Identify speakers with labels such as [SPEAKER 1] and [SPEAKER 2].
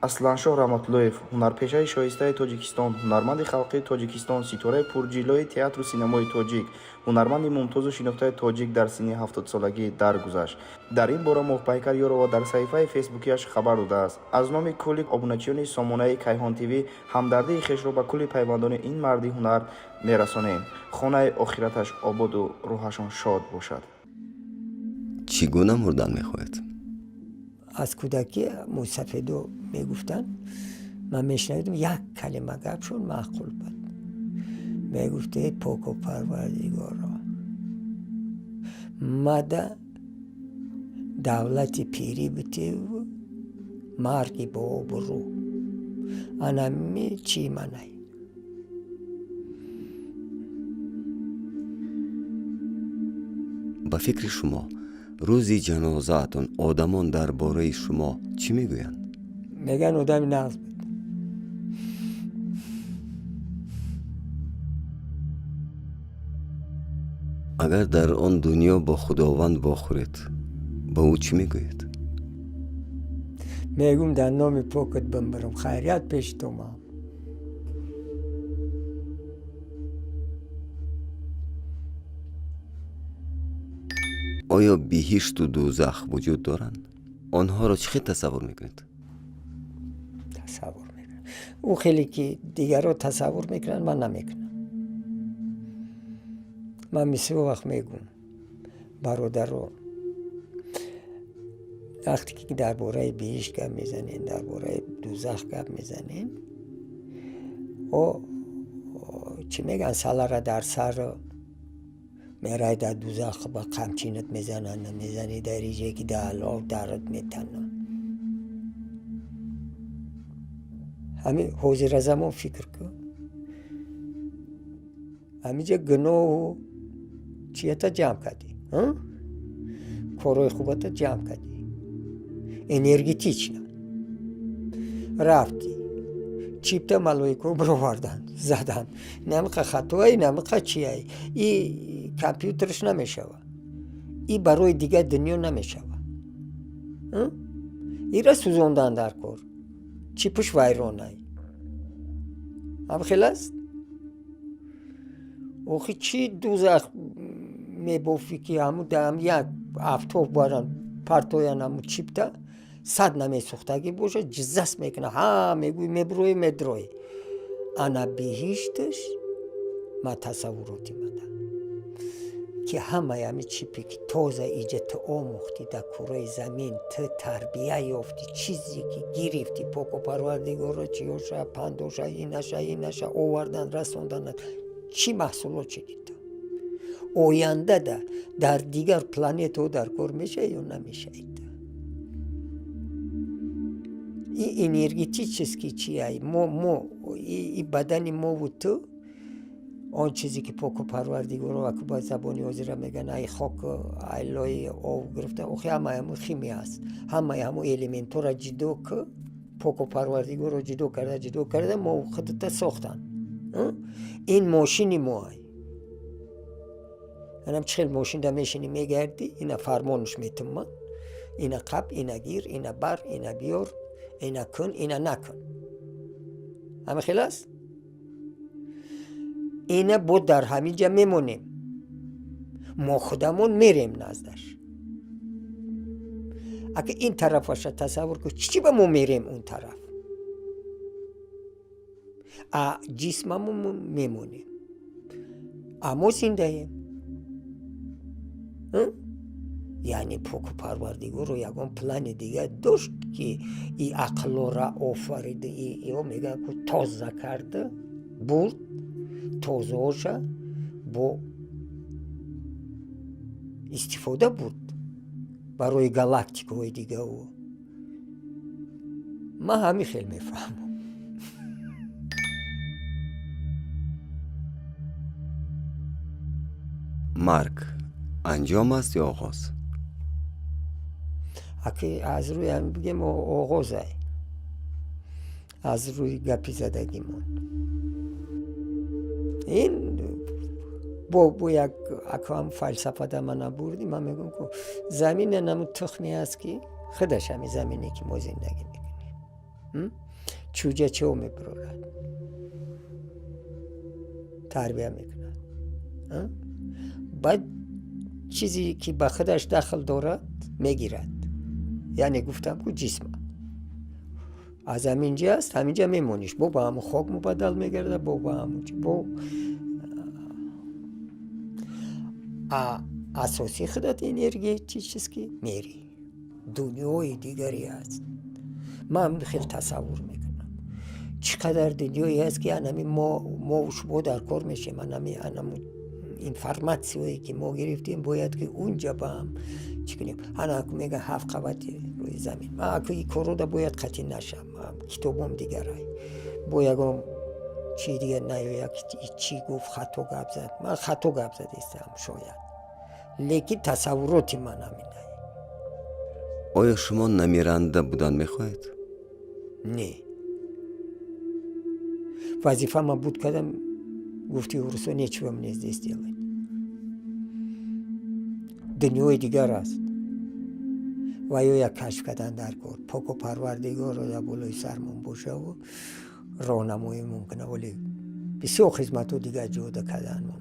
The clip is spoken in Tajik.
[SPEAKER 1] Асланшоҳ Раҳматуллоев, ҳунарпешаи шоистаи Тоҷикистон, ҳунарманди халқии Тоҷикистон, ситораи пурҷиллои театру синамои тоҷик, ҳунарманди мумтозу шинохтаи тоҷик дар синни 70-солагӣ даргузашт. Дар ин бора Моҳпайкар Ёрова дар саҳифаи фейсбукиаш хабар додааст. Аз номи кулли обуначиёни сомонаи Кайҳон ТВ ҳамдардии хешро ба кулли пайвандони ин марди ҳунар мерасонем. Хонаи охираташ ободу рӯҳашон шод бошад.
[SPEAKER 2] Чӣ гуна мурдан мехоҳед?
[SPEAKER 3] Аз кӯдакӣ мӯйсафедо мегуфтанд, ман мешунавидам, як калима гапшон маъқул буд. Мегуфт: «Эй Поку Парвардигоро, мада давлати пирӣ битеву марги бо обрӯ». Анами чӣ манай.
[SPEAKER 2] Ба фикри шумо, рӯзи ҷанозаатон одамон дар бораи шумо чӣ мегӯянд?
[SPEAKER 3] Мегӯянд, одами нағз буд.
[SPEAKER 2] Агар дар он дунё бо Худованд вохӯред, ба ӯ чӣ мегӯед?
[SPEAKER 3] Мегӯм: «Дар номи покат бимбирам, хайрият пеши ту мам».
[SPEAKER 2] Оё биҳишту дӯзах вуҷуд доранд? Онҳоро чӣ хел тасаввур мекунед?
[SPEAKER 3] Тасаввур мекунам, ӯ хеле ки дигарро тасаввур мекунанд, ман намекунам. Ман бисёр вақт мегӯм: «Бародаро, вақте ки дар бораи биҳишт гап мезанем, дар бораи дӯзах гап мезанем, о чӣ мегӯянд, салара дар сар мерай, дар дӯзах ба қамчинат мезананд, мезани дар иҷе ки дар дарат метананд». Ҳамин ҳозира замон фикр кун, ҳамиҷа гуноҳу чията ҷамъ кардӣ, корҳои хубата ҷамъ кардӣ, энергетично рафтӣ, чипта малоико бироварданд, заданд, намиқа хатоай, намиқа чиай, и компютерш намешава, и барои дигар дунё намешава, ира сӯзондан дар кор, чипш вайронай. Ҳам хел аст. Охи, чӣ дӯзах мебофӣ, ки ҳаму даам як афтоб баранд, партоян, ҳаму чипта сад намесӯхтагӣ бошад, ҷиззас мекунад, ҳа мегӯй, мебурои, медрои. Ана биҳишташ, ма тасаввуроти мада, ки ҳамаи ҳами чипе ки тоза иҷа ту омӯхтӣ, дар кураи замин ту тарбия ёфтӣ, чизе ки гирифтӣ, Поку Парвардигоро чиёша, пандоша, инаша, инаша овардан, расонданат, чӣ маҳсулот шидӣ ту, ояндада дар дигар планетаҳо дар кор мешавӣ ё намешавӣ? И энергетически чиай, мо и бадани мову ту, он чизе ки Поку Парвардигоро, аку ба забони ҳозира мегӯянд, ай хок, ай лои об гирифта, охи ҳамаи ҳамун химия аст. Ҳамаи ҳамун элементҳоро ҷудо ки Поку Парвардигоро ҷудо карда, ҷудо карда, мо худата сохтанд. Ин мошини моай. Анам чӣ хел мошинда мешинӣ, мегардӣ, ина фармонаш метум ман: ина қаб, ина гир, ина бар, ина биёр, ина кун, ина накун. Ҳама хел аст. Ина бо дар ҳамин ҷа мемонем, мо худамон мерем наздаш. Ака ин тарафаша тасаввур кун, чӣ ба мо мерем он тараф, а ҷисмамо мемонем, а мо зиндаем. Яъне Поку Парвардигоро ягон плани дигар дошт, ки и ақлора офарида, ё мегӯянд, ку тоза карда бурд, тозаоша бо истифода бурд барои галактикаҳои дигаву. Ман ҳамин хел мефаҳмам.
[SPEAKER 2] Марг анҷом аст ё оғоз?
[SPEAKER 3] Аки аз рӯи ҳамин бигем, оғозай, аз рӯи гапи задагимон. Ин бо як акам фалсафада ман набурдӣ. Ман мегӯям, ку замина наму тухме аст, ки худаш ҳами замине ки мо зиндагӣ мекунем. Чӯҷа чио мебарорад, тарбия мекунад. Баъд чизе ки ба худаш дахл дорад, мегирад. Яъне гуфтам ку, ҷисма аз ҳамин ҷа аст, ҳаминҷа мемониш, бо ба ҳамун хок мубаддал мегардад, бо ба ҳамун бо асоси худат энергетически мери, дунёи дигаре аст. Ман хел тасаввур мекунам, чӣ қадар дунёе аст, ки анами мову шумо дар кор мешем. Анами анаму информатсияое ки мо гирифтем, бояд ки унҷа ба ҳам чӣ кунем. Ана мега, ҳафт қабати рӯи замин. Ман аку и коррода бояд қатъӣ нашам, китобом дигарай, бо ягон чи дигар наёяд, чӣ гуфт, хато гап зад. Ман хато гап задистам шояд, лекин тасаввуроти ман ҳаминай.
[SPEAKER 2] Оё шумо намиранда будан мехоҳед?
[SPEAKER 3] Не, вазифама буд, кардам. Гуфти урусо, нечего мне здесь делать. Дунёи дигар аст ва ё як кашф кардан дар кор. Поку Парвардигорро дар болои сармон бошаву роҳнамоӣ мумкина, вале бисёр хизматҳо дигар ҷода карданмон.